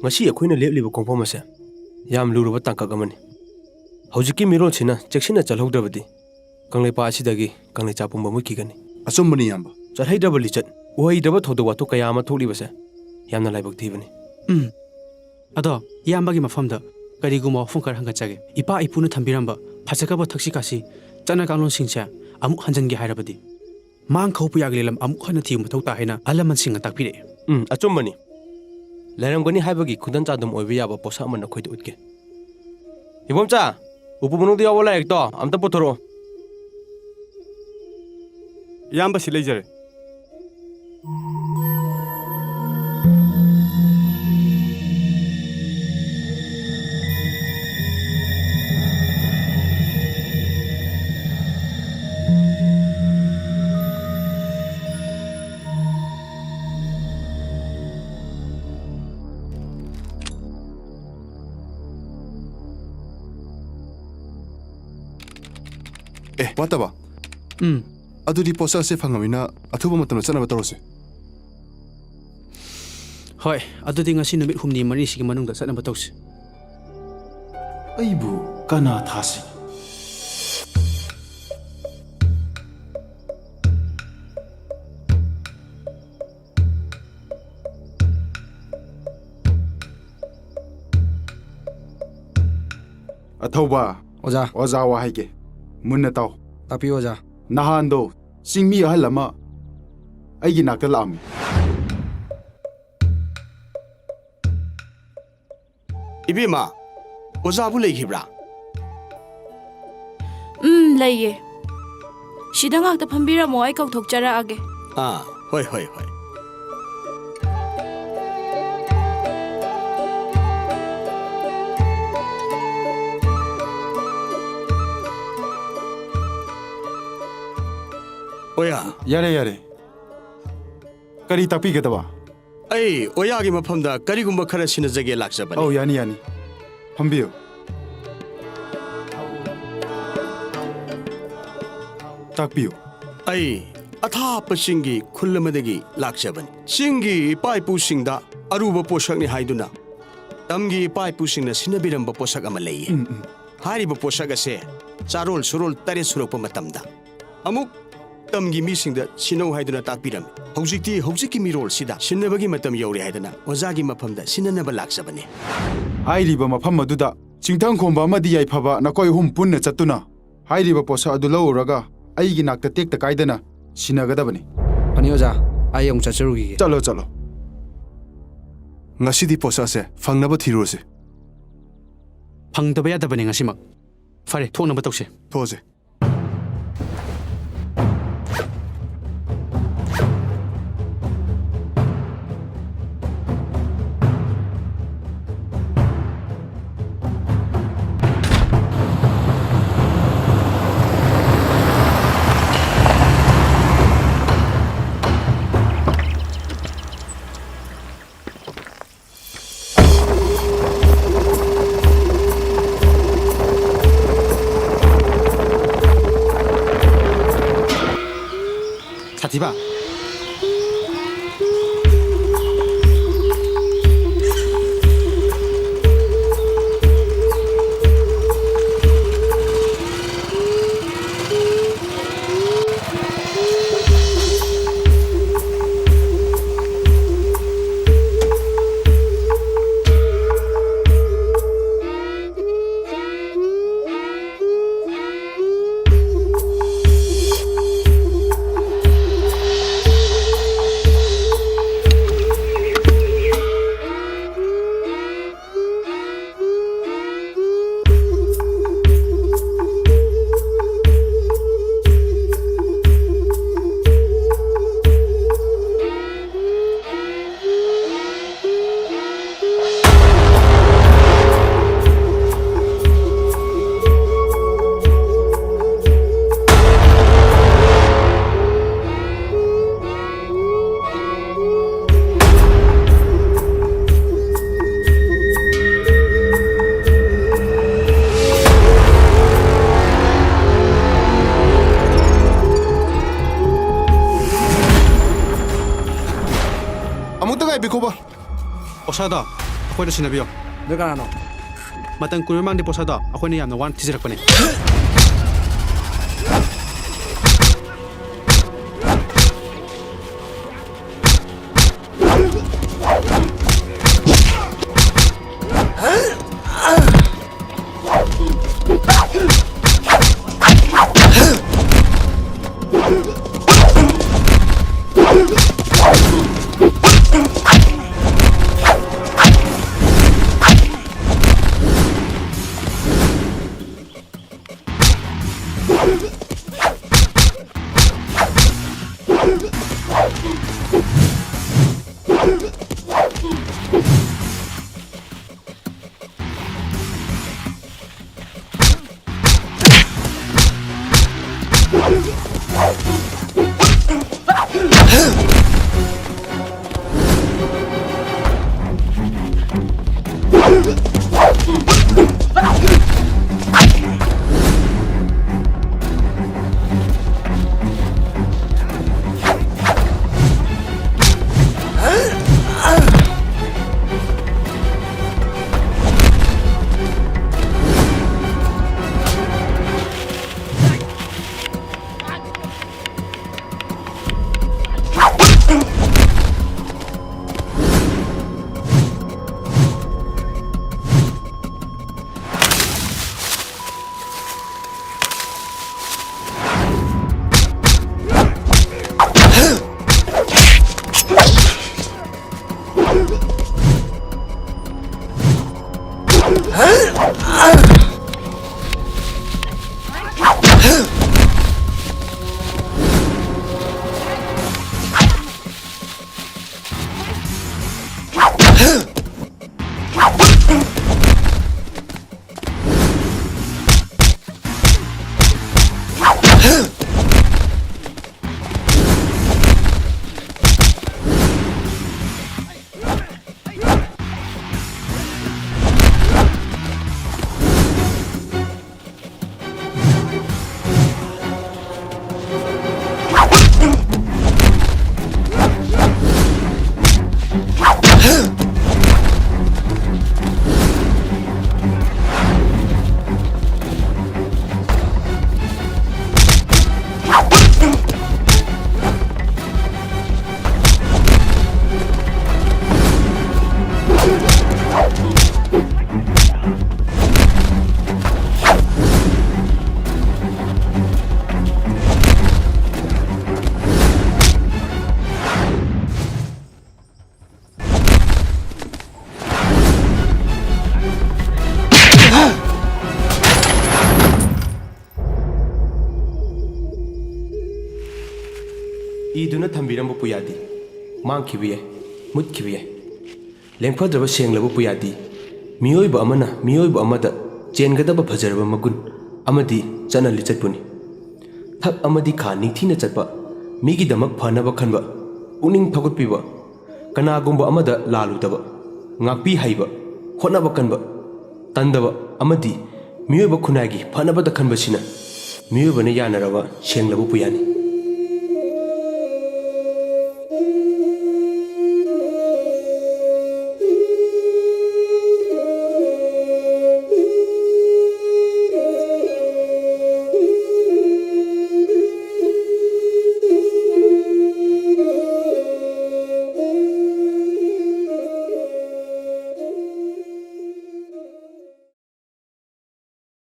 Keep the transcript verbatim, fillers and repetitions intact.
ꯉꯁꯤ ꯑꯩꯈꯣꯏꯅ ꯂꯦꯞꯂꯤꯕ ꯈꯣꯡꯐꯝ ꯑꯁꯦ ꯌꯥꯝ ꯂꯨꯔꯕ ꯇꯥꯡꯀꯛ ꯑꯃꯅꯤ꯫ ꯍꯧꯖꯤꯛꯀꯤ ꯃꯤꯔꯣꯜꯁꯤꯅ ꯆꯦꯛꯁꯤꯟꯅ ꯆꯠꯍꯧꯗ꯭ꯔꯕꯗꯤ ꯀꯪꯂꯩꯄꯥꯛ ꯑꯁꯤꯗꯒꯤ ꯀꯪꯂꯩꯆꯥ ꯄꯨꯝꯕ ꯃꯨꯠꯈꯤꯒꯅꯤ꯫ ꯑꯆꯨꯝꯕꯅꯤ, ꯏꯌꯥꯝꯕ꯫ ꯆꯠꯍꯩꯗ꯭ꯔꯕ ꯂꯤꯆꯠ, ꯎꯍꯩꯗ꯭ꯔꯕ ꯊꯧꯗꯣꯛ ꯋꯥꯊꯣꯛ ꯀꯌꯥ ꯑꯃ ꯊꯣꯛꯂꯤꯕꯁꯦ ꯌꯥꯝꯅ ꯂꯥꯏꯕꯛ ꯊꯤꯕꯅꯤ꯫ ꯎꯝ꯫ ꯑꯗꯣ, ꯏꯌꯥꯝꯕꯒꯤ ꯃꯐꯝꯗ ꯀꯔꯤꯒꯨꯝꯕ ꯋꯥꯐꯝ ꯈꯔ ꯍꯪꯒꯠꯆꯒꯦ꯫ ꯏꯄꯥ ꯏꯄꯨꯅ ꯊꯝꯕꯤꯔꯝꯕ ꯐꯖꯈ꯭ꯔꯕ ꯊꯛꯁꯤ ꯈꯥꯁꯤ, ꯆꯠꯅ ꯀꯥꯡꯂꯣꯟꯁꯤꯡꯁꯦ ꯑꯃꯨꯛ ꯍꯟꯖꯤꯟꯒꯦ ꯍꯥꯏꯔꯕꯗꯤ, ꯃꯥꯡ ꯈꯧ ꯄꯨꯌꯥꯒꯤ ꯂꯩꯂꯝ ꯑꯃꯨꯛ ꯍꯟꯅ ꯊꯤꯕ ꯃꯊꯧ ꯇꯥꯏ ꯍꯥꯏꯅ ꯑꯍꯜ ꯂꯃꯟꯁꯤꯡꯅ ꯇꯥꯛꯄꯤꯔꯛꯑꯦ꯫ ꯎꯝ, ꯑꯆꯨꯝꯕꯅꯤ꯫ ꯂꯩꯔꯝꯒꯅꯤ ꯍꯥꯏꯕꯒꯤ ꯈꯨꯗꯝ ꯆꯥꯡꯗꯝ ꯑꯣꯏꯕ ꯌꯥꯕ ꯄꯣꯠꯁꯛ ꯑꯃ ꯅꯈꯣꯏꯗ ꯎꯠꯀꯦ꯫ ꯏꯕꯣꯝꯆꯥ, ꯎꯄꯨ ꯃꯅꯨꯡꯗ ꯌꯥꯎꯕ ꯂꯥꯏꯔꯤꯛꯇꯣ ꯑꯝꯇ ꯄꯨꯊꯣꯔꯛꯑꯣ꯫ ꯏꯌꯥꯝꯕ, ꯁꯤ ꯂꯩꯖꯔꯦ꯫ ꯑꯦ, ꯋꯥꯇꯕ꯫ ꯎꯝ꯫ ꯑꯗꯨꯗꯤ ꯄꯣꯠꯁꯛ ꯑꯁꯤ ꯐꯪꯉꯕꯅꯤꯅ ꯑꯊꯨꯕ ꯃꯇꯝꯗ ꯆꯠꯅꯕ ꯇꯧꯔꯁꯤ꯫ ꯍꯣꯏ, ꯑꯗꯨꯗꯤ ꯉꯁꯤ ꯅꯨꯃꯤꯠ ꯍꯨꯝꯅꯤ ꯃꯔꯤꯁꯤꯒꯤ ꯃꯅꯨꯡꯗ ꯆꯠꯅꯕ ꯇꯧꯁꯤ꯫ ꯑꯩꯕꯨ ꯀꯅꯥ ꯊꯥꯁꯤ? ꯑꯊꯧꯕ꯫ ꯑꯣꯖꯥ꯫ ꯑꯣꯖꯥ ꯋꯥ ꯍꯥꯏꯒꯦ꯫ ꯃꯨꯟꯅ ꯇꯥꯎ꯫ ꯇꯥꯛꯄꯤꯌꯨ, ꯑꯣꯖꯥ꯫ ꯅꯍꯥꯟꯗꯣ ꯆꯤꯡꯃꯤ ꯑꯍꯜ ꯑꯃ ꯑꯩꯒꯤ ꯅꯥꯛꯇ ꯂꯥꯛꯑꯝꯃꯤ꯫ ꯏꯕꯦꯝꯃ, ꯑꯣꯖꯥꯕꯨ ꯂꯩꯈꯤꯕ꯭ꯔꯥ? ꯎꯝ, ꯂꯩꯌꯦ꯫ ꯁꯤꯗ ꯉꯥꯛꯇ ꯐꯝꯕꯤꯔꯝꯃꯣ, ꯑꯩ ꯀꯧꯊꯣꯛꯆꯔꯛꯑꯒꯦ꯫ ꯑꯥ, ꯍꯣꯏ, ꯍꯣꯏ, ꯍꯣꯏ꯫ ꯑꯣꯌꯥ꯫ ꯌꯥꯔꯦ, ꯌꯥꯔꯦ꯫ ꯀꯔꯤ ꯇꯥꯛꯄꯤꯒꯗꯕ? ꯑꯩ ꯑꯣꯌꯥꯒꯤ ꯃꯐꯝꯗ ꯀꯔꯤꯒꯨꯝꯕ ꯈꯔ ꯁꯤꯟꯅꯖꯒꯦ ꯂꯥꯛꯆꯕꯅꯤ꯫ ꯑꯧ, ꯌꯥꯅꯤ, ꯌꯥꯅꯤ꯫ ꯐꯝꯕꯤꯌꯨ꯫ ꯇꯥꯛꯄꯤꯌꯨ꯫ ꯑꯩ ꯑꯊꯥꯞꯄ ꯆꯤꯡꯒꯤ ꯈꯨꯜ ꯑꯃꯗꯒꯤ ꯂꯥꯛꯆꯕꯅꯤ꯫ ꯆꯤꯡꯒꯤ ꯏꯄꯥ ꯏꯄꯨꯁꯤꯡꯗ ꯑꯔꯨꯕ ꯄꯣꯠꯁꯛꯅꯤ ꯍꯥꯏꯗꯨꯅ ꯇꯝꯒꯤ ꯏꯄꯥ ꯏꯄꯨꯁꯤꯡꯅ ꯁꯤꯟꯅꯕꯤꯔꯝꯕ ꯄꯣꯠꯁꯛ ꯑꯃ ꯂꯩꯌꯦ꯫ ꯎꯝ, ꯎꯝ꯫ ꯍꯥꯏꯔꯤꯕ ꯄꯣꯠꯁꯛ ꯑꯁꯦ ꯆꯥꯔꯣꯜ ꯁꯨꯔꯣꯜ ꯇꯔꯦꯠ ꯁꯨꯔꯛꯄ ꯃꯇꯝꯗ ꯑꯃꯨꯛ ꯇꯝꯒꯤ ꯃꯤꯁꯤꯡꯗ ꯁꯤꯟꯅꯧ ꯍꯥꯏꯗꯨꯅ ꯇꯥꯛꯄꯤꯔꯝꯃꯤ꯫ ꯍꯧꯖꯤꯛꯇꯤ ꯍꯧꯖꯤꯛꯀꯤ ꯃꯤꯔꯣꯜꯁꯤꯗ ꯁꯤꯟꯅꯕꯒꯤ ꯃꯇꯝ ꯌꯧꯔꯦ ꯍꯥꯏꯗꯅ ꯑꯣꯖꯥꯒꯤ ꯃꯐꯝꯗ ꯁꯤꯟꯅꯅꯕ ꯂꯥꯛꯆꯕꯅꯤ꯫ ꯍꯥꯏꯔꯤꯕ ꯃꯐꯝ ꯑꯗꯨꯗ ꯆꯤꯡꯊꯪ ꯈꯣꯝꯕ ꯑꯃꯗꯤ ꯌꯥꯏꯐꯕ ꯅꯈꯣꯏ ꯑꯍꯨꯝ ꯄꯨꯟꯅ ꯆꯠꯇꯨꯅ ꯍꯥꯏꯔꯤꯕ ꯄꯣꯠꯁꯛ ꯑꯗꯨ ꯂꯧꯔꯨꯔꯒ ꯑꯩꯒꯤ ꯅꯥꯛꯇ ꯇꯦꯛꯇ ꯀꯥꯏꯗꯅ ꯁꯤꯟꯅꯒꯗꯕꯅꯤ꯫ ꯐꯅꯤ ꯑꯣꯖꯥ, ꯑꯩ ꯑꯃꯨꯛ ꯆꯠꯆꯔꯨꯈꯤꯒꯦ꯫ ꯆꯠꯂꯣ, ꯆꯠꯂꯣ꯫ ꯉꯁꯤꯗꯤ ꯄꯣꯠꯁꯛꯁꯦ ꯐꯪꯅꯕ ꯊꯤꯔꯨꯔꯁꯤ꯫ ꯐꯪꯗꯕ ꯌꯥꯗꯕꯅꯤ ꯉꯁꯤꯃꯛ꯫ ꯐꯔꯦ, ꯊꯣꯛꯅꯕ ꯇꯧꯁꯦ꯫ ꯊꯣꯛꯑꯁꯦ꯫ ꯁꯥꯊꯤꯕ꯫ ꯑꯃꯨꯛꯇ ꯉꯥꯏꯕꯤꯈꯣꯕ꯫ ꯑꯣꯁꯥꯗ, ꯑꯩꯈꯣꯏꯗ ꯁꯤꯟꯅꯕꯤꯌꯣ꯫ ꯅꯣꯏ ꯀꯅꯥꯅꯣ? ꯃꯇꯝ ꯀꯨꯏꯔꯕ ꯃꯃꯥꯡꯗ ꯄꯣꯁꯥꯗꯣ ꯑꯩꯈꯣꯏꯅ ꯌꯥꯝꯅ ꯋꯥꯅ ꯊꯤꯖꯔꯛꯄꯅꯦ꯫ ꯏꯗꯨꯅ ꯊꯝꯕꯤꯔꯝꯕ ꯄꯨꯌꯥꯗꯤ ꯃꯥꯡꯈꯤꯕ ꯌꯥꯏ, ꯃꯨꯠꯈꯤꯕ ꯌꯥꯏ꯫ ꯂꯦꯡꯐꯗ꯭ꯔꯕ ꯁꯦꯡꯂꯕ ꯄꯨꯌꯥꯗꯤ ꯃꯤꯑꯣꯏꯕ ꯑꯃꯅ ꯃꯤꯑꯣꯏꯕ ꯑꯃꯗ ꯆꯦꯟꯒꯗꯕ ꯐꯖꯔꯕ ꯃꯒꯨꯟ ꯑꯃꯗꯤ ꯆꯠꯅ ꯂꯤꯆꯠꯄꯨꯅꯤ꯫ ꯊꯛ ꯑꯃꯗꯤ ꯈꯥ ꯅꯤꯡꯊꯤꯅ ꯆꯠꯄ, ꯃꯤꯒꯤꯗꯃꯛ ꯐꯅꯕ ꯈꯟꯕ, ꯄꯨꯛꯅꯤꯡ ꯊꯧꯒꯠꯄꯤꯕ, ꯀꯅꯥꯒꯨꯝꯕ ꯑꯃꯗ ꯂꯥꯜꯂꯨꯗꯕ, ꯉꯥꯛꯄꯤ ꯍꯩꯕ, ꯍꯣꯠꯅꯕ ꯀꯟꯕ, ꯇꯟꯗꯕ ꯑꯃꯗꯤ ꯃꯤꯑꯣꯏꯕ ꯈꯨꯟꯅꯥꯏꯒꯤ ꯐꯅꯕꯗ ꯈꯟꯕꯁꯤꯅ ꯃꯤꯑꯣꯏꯕꯅ ꯌꯥꯅꯔꯕ ꯁꯦꯡꯂꯕ ꯄꯨꯌꯥꯅꯤ꯫